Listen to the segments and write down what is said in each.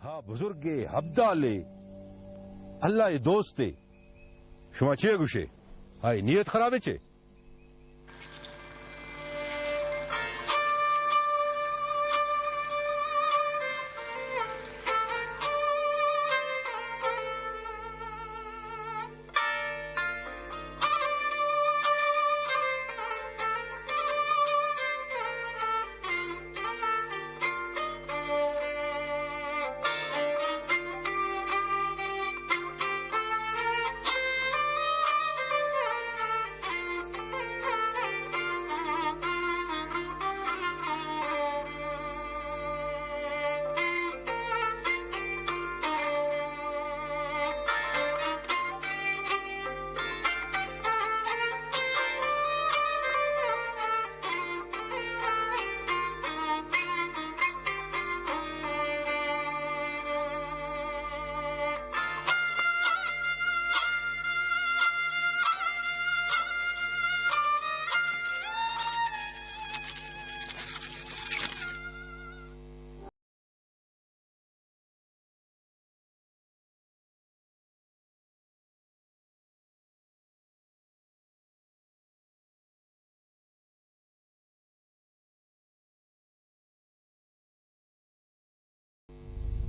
ہا بزرگے، ابدالے، اللہ ءِ دوستے، شما چے گوشے؟ آئی نیت خرابے چے؟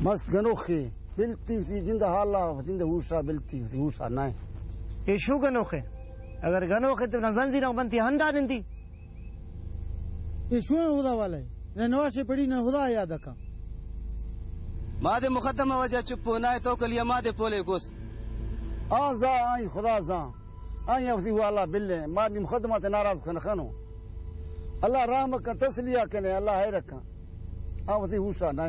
مست گنوخے، بلتی وتی جند ءِ حالا، وتی جند ءِ ہوشا بلتی، وتی ہوشا نہ۔ اے شو گنوخے؟ اگر گنوخے تو نزان زیراں بنتی ہنڈا نندی۔ اے شو ہدا والے، نہ نواشے پڑی نہ ہدا یاد کا۔ ما دے مقدمہ وجہ چپو نہ تو کلی ما دے پولے گوس۔ آ زا آئی خدا زا۔ آئی وتی والا بلے، ما دی مقدمہ تے ناراض کن خنو۔ اللہ رحم کن، تسلیہ کنے، اللہ خیر کن۔ آ وتی ہوشا نہ۔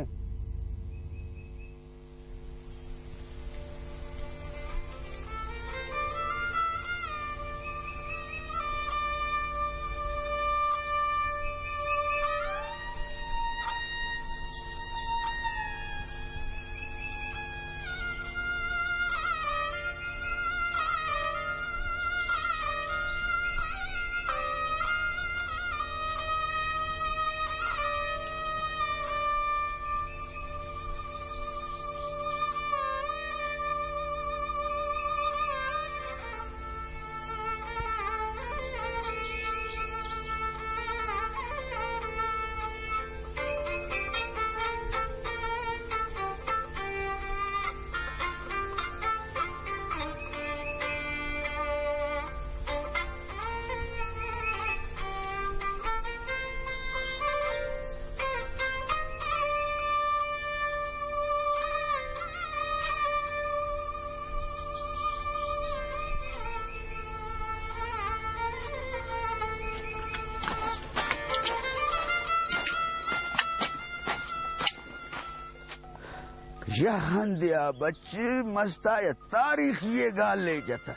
یا ہندیا بچ مستا یا تاریخی گالے جتا۔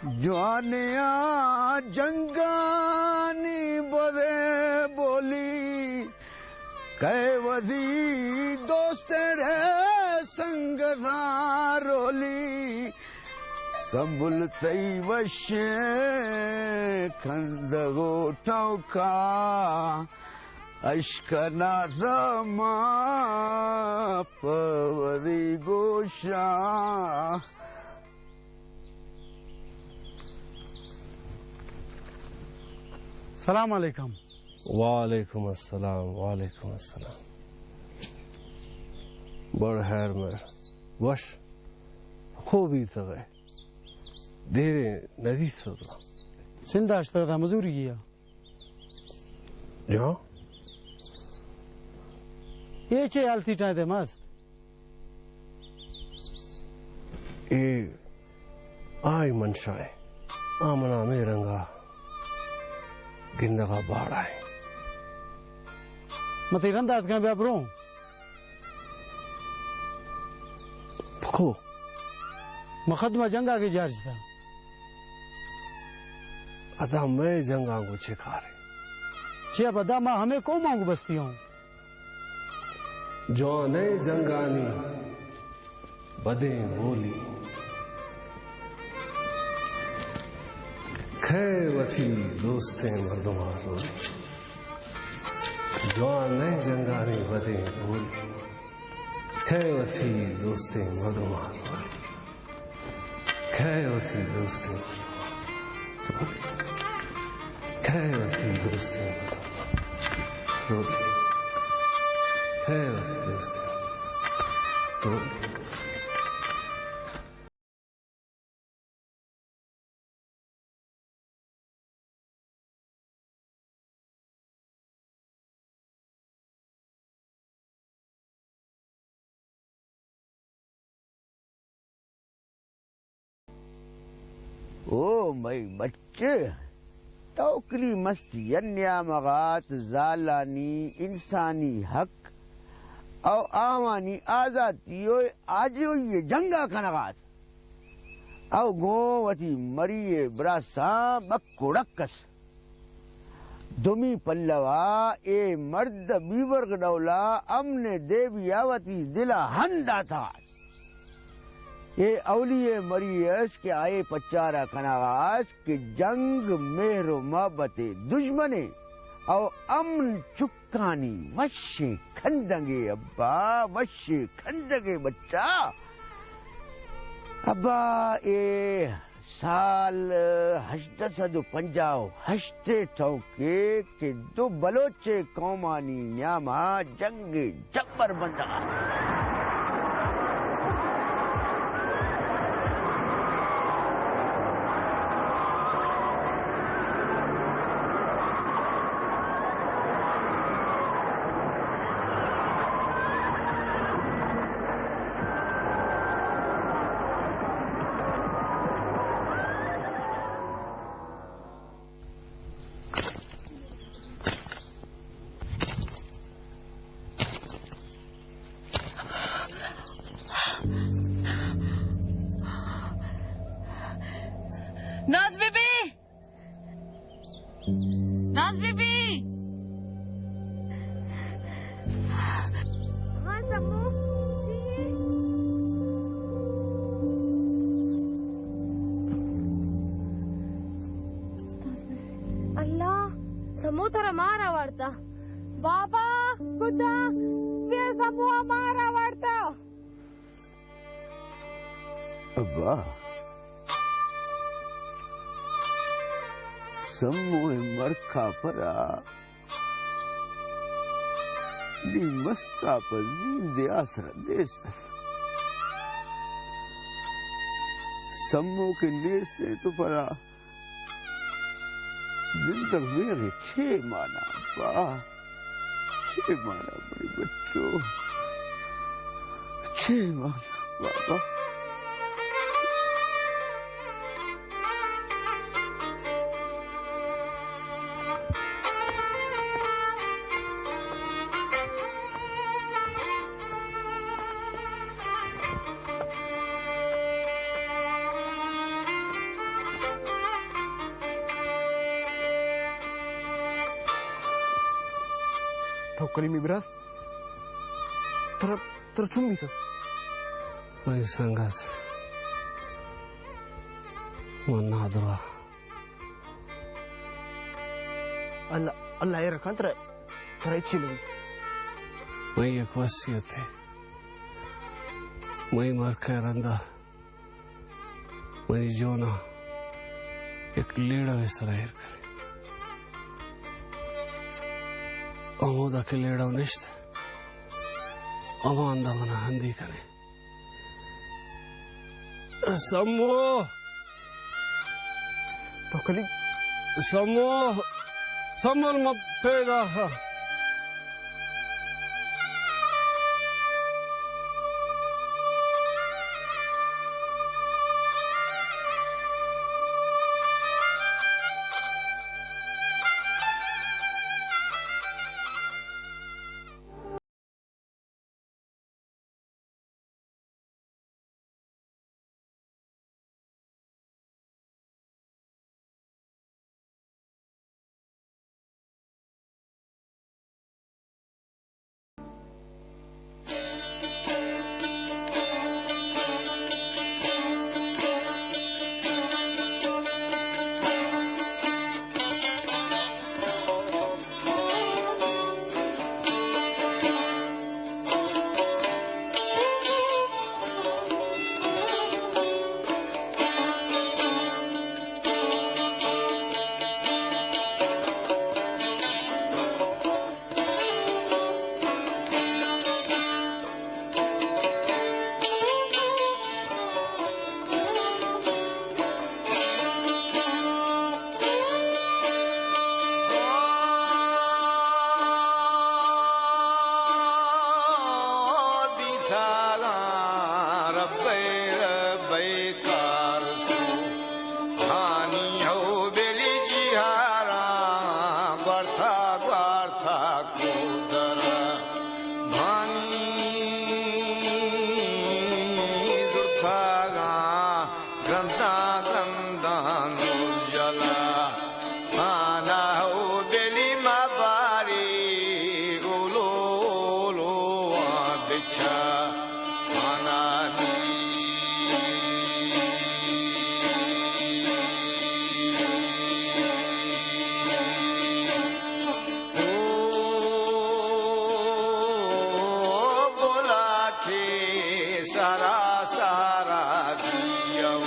جوانیاں جنگانی بدے بولی، کئے وتی دوستڑے سنگتاں رولی، سنبل تئی وشیں کندگ و ٹوکا، اشکناں زمان پہ وتی گوشاں۔ سلام علیکم۔ وعلیکم السلام، وعلیکم السلام۔ بڑ خیر میں وش خوبی تغے دیرے ندیت سدرا۔ سندھ اشتغدا مزوری گیا۔ جا؟ اے چے حالتی ٹائیں دے مست؟ اے آئی منشا ہے۔ آ منا ہمے رنگا گندگا باڑا ہے۔ متی رند آتکاں بیا بروں۔ پکو۔ مقدمہ جنگا کے جار جتا۔ ادا میں جنگاں کو چے کارے؟ چیا پدا ما ہمے قوماں کو بستی ہوں۔ جوانیں جنگانی بدیں بولی، کھے وتی دوستیں مردماں رولی۔ جوانیں جنگانی بدیں بولی، کئے وتی دوستیں مردماں لولی؟ کئے وتی دوستیں مردماں؟ کئے وتی دوستیں مردماں؟ کئے وتی دوستیں مردماں؟ او مئی بچ، توکلی مست یک نیامغ ات، زالانی انسانی حق او آوانی آزاتی و آجوئی جنگا کنغ ات۔ او گوں وتی مری ء براساں بک و ڈک است۔ دومی پلوا اے مرد بیبرگ ڈولا امن ء دیبیا وتی دلا ہند داتگ ات۔ اے اولی ء مری است کہ آئی پچارا کنغا است کہ جنگ مہر و محبت ء دژمنے او امن چک کانی وشیں کندگے ابا، وشیں کندگے بچا۔ ابا، اے سال ہژدہ سد و پنجاہ و ہشت ء ٹوکے کہ دو بلوچ قومانی نیاما جنگ جبر بندغ ات۔ ناز بی بی! ناز بی بی! ہاں سمو، جی۔ اللہ، سمو ترا مارا وارتا۔ بابا، خدا، بیا سمو مارا وارتا۔ ابا! سمو ء مرکا پدا نی مستاپ ء زیندے آسرا نیست ات۔ سمو کہ نیست ات تو پدا زندگ میغ ء چے مانا ابا؟ چے مانا منی بچو؟ چے مانا بابا؟ تو کریمی براس، ترا، ترا چون بیتا؟ منی سنگت، من نادرا۔ اللہ، اللہ ایر کن ترا، ترا ہچی نبی۔ منی یک وصیتے، منی مرکے رندا منی جونا یک لیڑہ سرا ایر کنے۔ ہمودا کہ لیڑہ نشت، ہما ہندا منا ہندی کنے۔ سمو! تو کلی؟ سمو! سمو ما پیدا۔ گوارتھا کودرا بھانی زرتھاگاں گرنداں گرنداں نور جلا آنا ہو دلی ما باری اولو اولو آ بچھا آنا او بولا کہ سارا سارا دیو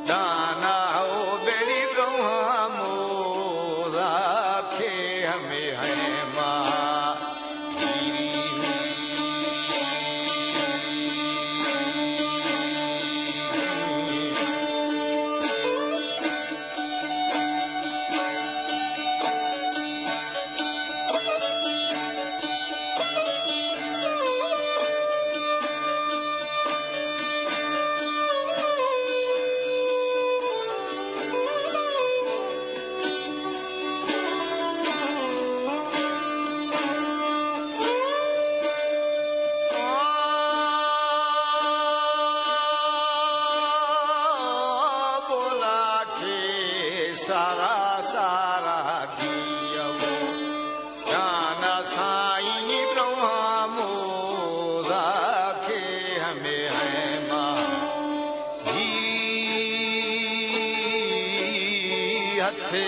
دانا او بری برہم او راکھے ہمیں ہیں ماں۔ بولا کہ سارا سارا دیو جانا سائیں برہم او راکھے ہمیں ہیں ماں۔ جی ہتھے